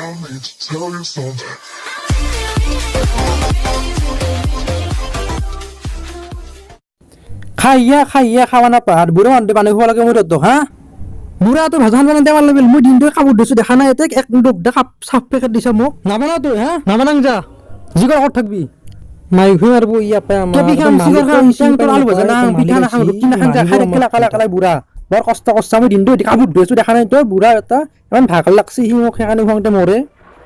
I need to tell you something. খাইয়া খাইয়া খাৱা নাপা বুঢ়া মানুহ পানী খুৱাব লাগে মই তহঁতক হা বুঢ়াটো ভাজাখন বনাই দেৱাৰ লাগিল মই দিনটো কাপোৰ ধুইছো দেখা নাই ইয়াতে এক দুখ দে কাপ চাফ পেকেট দিছা মোক নাবানা তই হা নাবানাং যা যি কৰ থাকবি মাইখু মাৰব ইয়া পাই আমাৰ কেবি খাম চিগাৰ খাম তোৰ আলু ভাজা নাখাং পিঠা নাখাং ৰুটি নাখাং যা খাই থাকিলে কালা কালাই বুঢ়া বৰ কষ্ট কৰছা মই দিনটো কাপোৰ ধুইছো দেখা নাই তই বুঢ়া এটা ইমান ভাগৰ লাগছি সি মোক সেইকাৰণে খুৱাওঁতে মৰে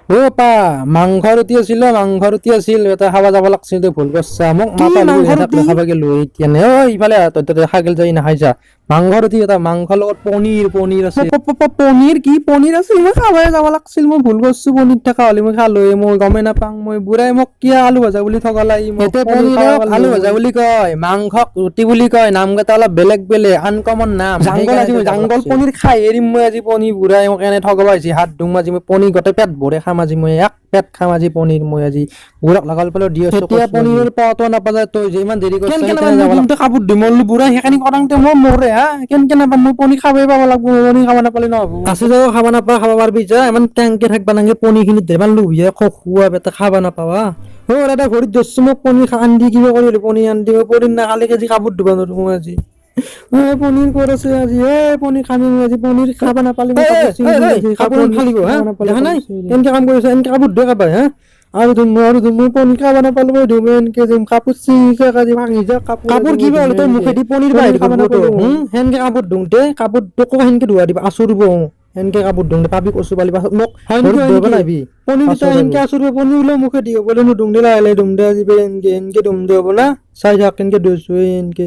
অ' পা মাংস ৰুটি আছিল মাংস ৰুটি আছিল এটা খাব যাব লাগছিল তই ভুল কৰছা মোক মাতা খাব গেলো এতিয়া নে ঐ ইফালে তই তই খাই গেল যাই নাখাই যা মাংস ৰুটি এটা মাংসৰ লগত পনীৰ পনীৰ আছে পনীৰ কি পনীৰ আছিল মই খাবই যাব লাগছিল মই ভুল কৰছো পনীৰ থকা হ'লে মই খালোৱে মই গমেই নাপাং মই বুঢ়াই মোক কিয় আলু ভাজা বুলি ঠগলাই মোক পনীৰক আলু ভাজা বুলি কয় মাংসক ৰুটি বুলি কয় নামকেইটা অলপ বেলেগ বেলেগ আনকমন নাম জাংগল আজি মই জাংগল পনীৰ খাই এৰিম মই আজি পনীৰ বুঢ়াই মোক এনে ঠগবা হৈছে হাত ধুম আজি মই পনীৰ গোটেই পেট ভৰে খাম আজি মই এক পেট খাম আজি পনীৰ মই আজি বুঢ়াক লগাল পেলাই দি আছো এতিয়া পনীৰৰ পোৱাটো নাপা যায় তই যে ইমান দেৰি কৰিছ কেনকে কাপোৰ ধুই মৰলো বুঢ়া সেইখিনি কৰাংতে মই মৰে হা কেনকে নাপাম মই পনীৰ খাবই পাব লাগব পনীৰ খাব নাপালে নহ'ব আছে যাও খাব নাপা খাব পাৰবি যা ইমান টেংকে থাকবা নালাগে পনীৰখিনিত ইমান লোভীয়া খোৱা বেটা খাব নাপাৱা অ দাদা ঘৰত ধৰছো মোক পনীৰ আনি কিবা কৰি পনীৰ আনি দিব পনীৰ নাখালে কেজি কাপোৰ ধুব নোৱাৰো মই আজি পনীৰ ক'ত আছে আজি এ পনীৰ খামি আজি পনীৰ খাব নাপালে কাপোৰ ফালিব হা দেখা নাই কেনকে কাম কৰিছে এনকে কাপোৰ ধুৱে কাবাই হা আৰু ধুম আৰু ধুম মই পনীৰ খাব নাপালো মই ধুম এনকে ধুম কাপোৰ ছিঙি যাক আজি ভাঙি যাক কাপোৰ কাপোৰ কিবা হ'লে তই মুখেদি পনীৰ বাহিৰ খাব নাপালো সেনকে কাপোৰ ধুওঁতে কাপোৰ তোকো সেনকে ধোৱা দিবা আচুৰিব সেনকে কাপোৰ ধুওঁতে পাবি কচু পালি মোক নাহিবি পনীৰ সেনকে আচুৰিব পনীৰ ওলাই মুখে দি বোলে নুধুম দে লাহে লাহে ধুম দে আজি এনকে এনকে ধুম দে বোলা চাই থাক কেনকে ধুইছো এনকে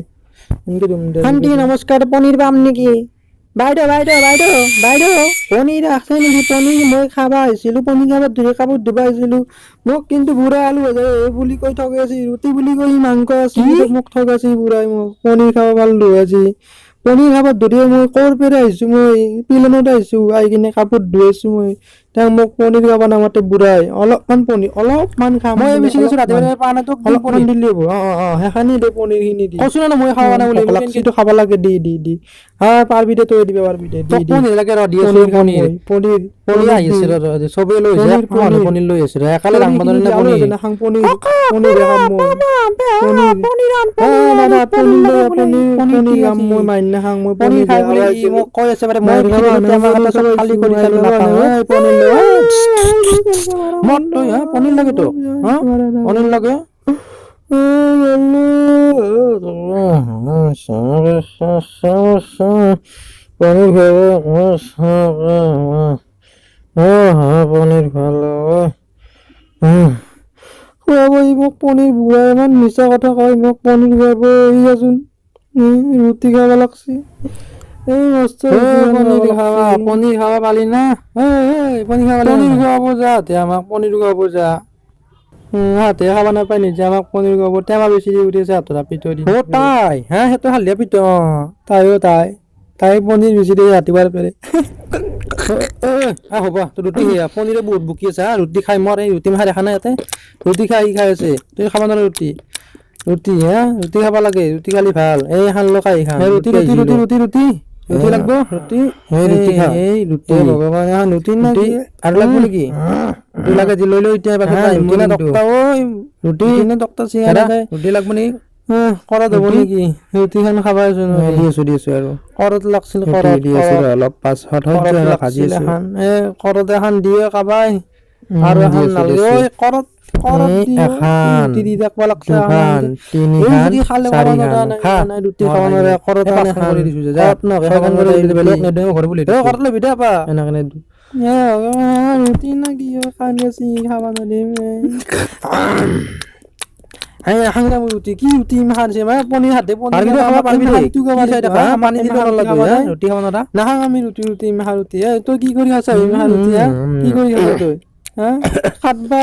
এনকে ধুম দে আন্টি নমস্কাৰ পনীৰ পাম নেকি বাইদেউ বাইদেউ বাইদেউ বাইদেউ পনীৰ আছে নেকি পনীৰ মই খাব আহিছিলোঁ পনীৰ খাব ধুই কাপোৰ ধুব আহিছিলোঁ মোক কিন্তু বুঢ়া আলু ভাজা এই বুলি কৈ ঠগাইছে ৰুটি বুলি কৈ মাংস আছিল মোক ঠগাইছে বুঢ়াই মোক পনীৰ খাব পাৰলো আজি পনীৰ খাব ধৰিয়ে মই ক'ৰ পৰা আহিছোঁ মই পিলনত আহিছোঁ আহি কিনে কাপোৰ ধুই আছোঁ মই তেওঁ মোক পনীৰ খাব নামাতে বুঢ়াই অলপমান পনীৰ অলপমান খাম মই বিচাৰিছোঁ ৰাতিপুৱা পোৱা নাই তোক অলপমান দিলি হ'ব অঁ অঁ অঁ সেইখিনি দে পনীৰখিনি দি কৈছোঁ না মই খাব নাই বুলি লাগছিটো খাব লাগে দি দি দি হা পাৰবি দে তই দিব পাৰবি দে দি পনীৰ লাগে ৰ দি আছোঁ পনীৰ পনীৰ পনীৰ আহিছে ৰ চবেই লৈ আহিছে পনীৰ লৈ আহিছে একালে ৰাংব নোৱাৰি না পনীৰ নাখাং পনীৰ পনীৰ খাম মই পনীৰ পনীৰ পনীৰ পনীৰ পনীৰ খাম মই মাইন নাখাং মই পনীৰ খাই বুলি মোক কৈ আছে মানে মই খালী কৰি নাপাওঁ পনীৰ মত তই হা পনীৰ লাগে তো হা পনীৰ লাগে পনীৰ পনীৰ খালো খুৱাব ই মোক পনীৰ বুঢ়াই ইমান মিছা কথা কয় মোক পনীৰ খুৱাব ইয়াচোন ৰুটি খাব লাগছি এই মস্ত পনীৰ খাবা পনীৰ খাব পালি না পনীৰ খাব পনীৰ খুৱাব যা হাতে আমাক পনীৰ খুৱাব যা হাতে খাব নাপায় নিজে আমাক পনীৰ খুৱাব টেমা বেছি দি উঠিছে হাতত পিটো দি অ তাই হা সেইটো হালধীয়া পিটো অ তাইও তাই তাই পনীৰ বেছি দিয়ে ৰাতিপুৱাৰ পেৰে হ'ব তোৰ ৰুটি সেয়া পনীৰে বহুত বুকি আছে হা ৰুটি খাই মোৰ এই ৰুটি খাই দেখা নাই ইয়াতে ৰুটি খাই খাই আছে তুই খাব নোৱাৰা ৰুটি ৰুটি হা ৰুটি খাব লাগে ৰুটি খালি ভাল এই খান লো খাই খান ৰুটি ৰুটি ৰুটি ৰুটি ৰুটি ৰুটি লাগব ৰুটি এই ৰুটি খা এই ৰুটি ভগৱান এখন ৰুটি না আৰু লাগব নেকি ৰুটি লাগে যি লৈ লৈ এতিয়া পাছত ৰুটি না তক্তা ঐ ৰুটি না তক্তা চিঙা নাযায় ৰুটি লাগব নেকি কৰত হ'ব নেকি ৰুটিখন খাবা আছো দি আছো দি আছো আৰু কৰত লাগছিল কৰত দি আছো অলপ পাছত ভাজি আছো এই কৰত এখন দিয়ে কাবাই আৰু এখন নালাগে ঐ কৰত কৰত এখন ৰুটি দি থাকব লাগছে তিনিখন চাৰিখন ৰুটি খাব নোৱাৰে কৰত এখন কৰি দিছো যে কৰত নহ এখন কৰি দিলে বেলেগ নেদে ঘৰ বুলি তই কৰত ল'বি দে আপা এনেকে নেদো ৰুটি না কি খানি আছি খাব নোৱাৰিম ৰুটি কি ৰুটি খানছে মানে পনীৰ হাতে পনীৰ খাব পাৰবি পানী দিব নালাগে ৰুটি খাব নোৱাৰা নাখাং আমি ৰুটি ৰুটি মাখা ৰুটি তই কি কৰি খাইছা মাখা ৰুটি হা কি কৰি খাইছা তই হা খাতবা।